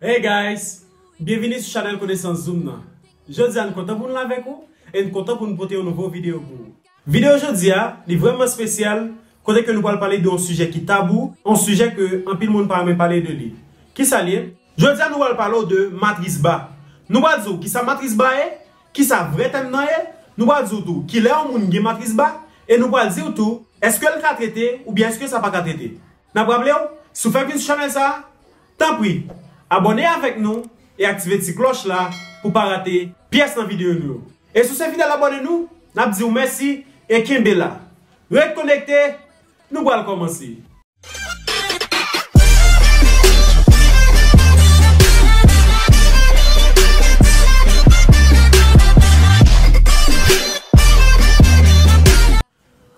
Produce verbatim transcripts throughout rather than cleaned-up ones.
Hey guys, byenvini sou chanèl Konesans Zoom nan. Jodi a n kontan pou n la avèk ou e n kontan pou n pote yon nouvo videyo pou ou. Videyo jodi a, li vrèman espesyal, kote ke nou pral pale de yon sijè ki tabou, yon sijè ke anpil moun pa renmen pale de li. Kisa l ye? Jodi a nou pral pale w de matris ba. Nou pral di w kisa matris ba ye, kisa vrè tèm nan ye, nou pral di w tou kilè yon moun gen matris ba, e nou pral di w tou èske l ka trete oubyen èske sa pa ka trete. N ap raple w, si w fèk vin sou chanèl sa a, tanpri, abòne avèk nou e aktive ti klòch la pou w pa rate pyès nan videyo nou yo. E si w se fidèl abòne nou, n ap di w mèsi e kenbe la. Ret konekte, nou pral kòmanse.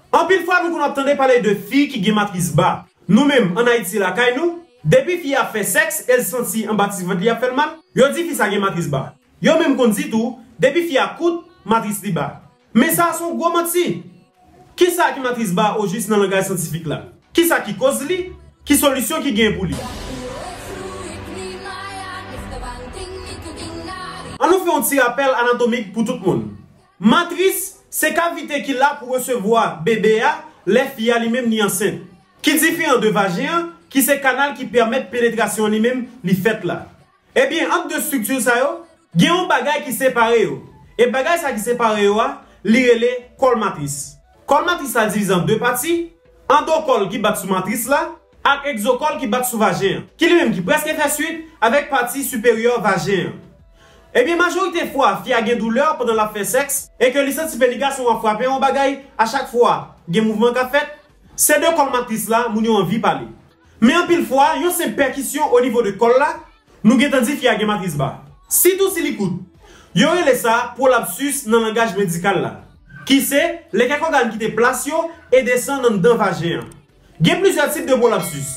Anpil fwa nou konn ap tande pale de fi ki gen matris ba. Nou menm, ann Ayiti lakay nou, depi fi a fè sèks e l santi anba ti vant li ap fè l mal, yo di fi sa gen matris ba. Yo menm konn di tou, depi fi a kout, matris li ba. Men sa a se yon gwo manti. Kisa ki matris ba ojis nan langaj syantifik la? Kisa ki koz li? Ki solisyon ki gen pou li? An nou fè yon ti rapèl anatomik pou tout moun. Matris se kavite ki la pou resevwa bebe a lè fi a li menm li ansent, ki diferan de vajen an, ki se kanal ki pèmèt penetrasyon an li menm li fèt la. Ebyen, ant de estrikti sa yo, gen yon bagay ki separe yo. E bagay sa ki separe yo a, li rele kòl matris. Kòl matris la divize an de pati, andokòl ki bat sou matris la, ak egzokòl ki bat sou vajen an, ki li menm ki prèske fè swit avèk pati siperyè vajen an. Ebyen, majorite fwa, fi a gen doulè pandan l ap fè sèks, e ke li santi peni gason an ap frape yon bagay, a chak fwa gen mouvman k ap fèt, se de kòl matris la moun yo anvi pale. Men anpil fwa, yon senp pèkisyon o nivo de kòl la, nou gentan di fi a gen matris ba. Sitou si li kout. Yo rele sa prolapsis nan langaj medikal la, ki se lè kèk ògàn kite plas yo e desann anndan vajen an. Gen plizyè tip de prolapsis.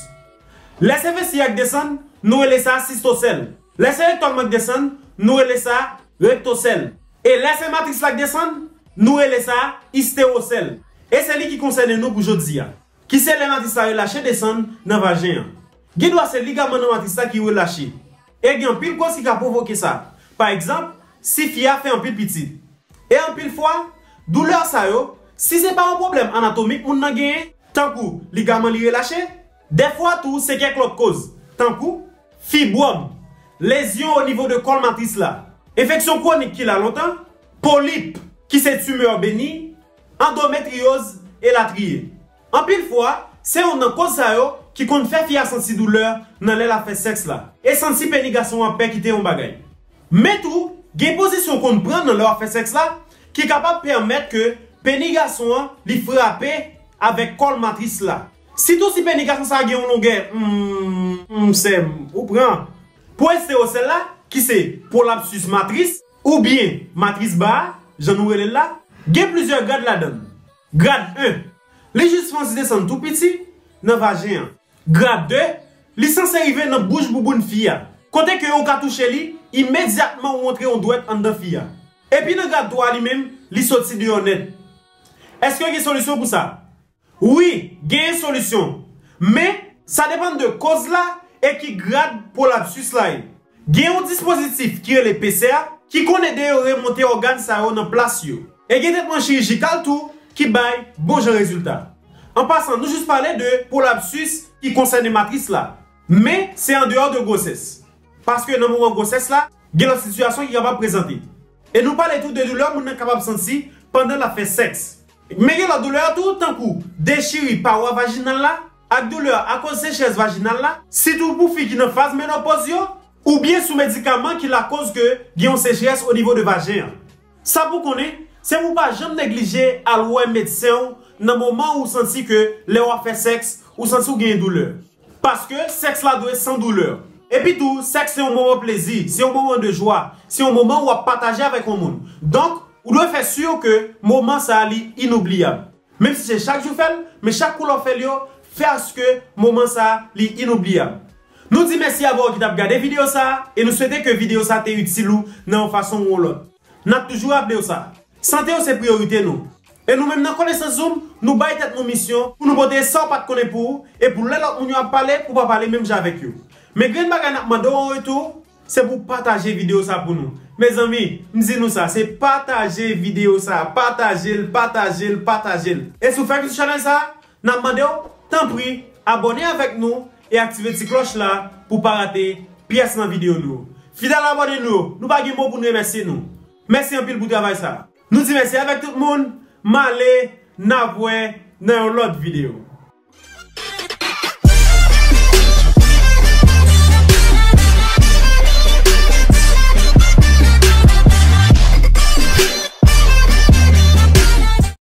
Lè se vesi a k desann, nou rele sa sistosèl. Lè se rektòm nan k desann, nou rele sa rektosèl. E lè se matris la k desann, nou rele sa istewosèl. E se li ki konsène nou pou jodi a, ki se lè matris la relache desann nan vajen an. Gen dwa se ligaman nan matris la ki relache. E gen anpil koz ki ka pwovoke sa. Pa egzanp, si fi a fè anpil pitit. E anpil fwa, doulè sa yo, si se pa yon pwoblèm anatomik moun nan genyen, tankou ligaman li relache, dèfwa tou se kèk lòt koz, tankou fibwòm, lezyon o nivo de kòl matris la, enfeksyon kwonik ki la lontan, polip, ki se timè beni, andometriyoz, elatriye. Anpil fwa, se youn nan koz sa yo ki konn fè fi a santi doulè nan lè l ap fè sèks la, e santi peni gason an pèkite yon bagay. Men tou, gen pozisyon w konn pran nan lè w ap fè sèks la ki kapab pèmèt ke peni gason an li frape avèk kòl matris la. Sitou si peni gason sa a gen yon longè, hmm, hmm, sè m, ou pran. Pou estewosèl la, ki se prolapsis matris, oubyen matris ba a, jan nou rele l la, gen plizyè grad ladan l. Grad en, li jis franzi desann tou piti nan vajen an. Grad de, li sanse rive nan bouch bouboun fi a, kote ke ou ka touche li, imedyatman ou antre yon dwèt anndan fi a. Epi nan grad twa li menm, li soti deyò nèt. Èske gen solisyon pou sa? Wi, genyen solisyon. Men, sa depann de koz la e ki grad prolapsis la ye. Gen yon dispozitif ki rele pese a ki konn ede yo remonte ògàn sa yo nan plas yo. E gen tretman chirijikal tou ki bay bon jan rezilta. An pasan, nou jis pale de prolapsis ki konsène matris la. Men, se andeyò de gwosès. Paske nan moman gwosès la, gen lòt sitiyasyon ki kapab prezante. E nou pale tou de doulè moun nan kapab santi pandan l ap fè sèks. Men gen lòt doulè tou, tankou dechiri pawòl vajinal la, ak doulè akoz sechrès vajinal la, sitou pou fi ki nan faz menopòz yo, oubyen sou medikaman ki lakoz ke gen yon sechrès o nivo de vajen an. Sa pou konnen, se pou w pa janm neglije al wè medsen w nan moman ou santi ke lè w ap fè sèks, ou santi w genyen doulè. Paske sèks la dwe san doulè. Epi tou, sèks se yon moman plezi, se yon moman de jwa, se yon moman w ap pataje avèk yon moun. Donk, ou dwe fè si ke moman sa a li inoubliyab. Menm si se chak jou fè l, men chak kou lè w fè l yo, fè aske moman sa a li inoubliyab. Nou di mèsi avè w ki t ap gade videyo sa a, e nou swete ke videyo sa a te itil ou nan yon fason ou yon lòt. N ap toujou raple w sa, sante w se priyorite nou. E nou menm nan Konesans Zoom, nou bay tèt nou misyon pou nou pote sa w pa t konnen pou ou, e pou lè lòt moun yo ap pale, pou w pa pale menm jan avèk yo. Men grenn bagay n ap mande w an retou, se pou w pataje videyo sa pou nou. Mezanmi, m di nou sa, se pataje videyo sa, pataje l, pataje l, pataje l. E si w fèk sou chanèl sa, n ap mande w, tanpri, abòne avèk nou e aktive ti klòch la pou w pa rate pyès nan videyo nou yo. Fidèl abòne nou yo, nou pa gen mo pou n remèsye nou. Mèsi anpil pou travay sa. Nou di mèsi avèk tout moun, m ale, n ap wè nan yon lòt videyo.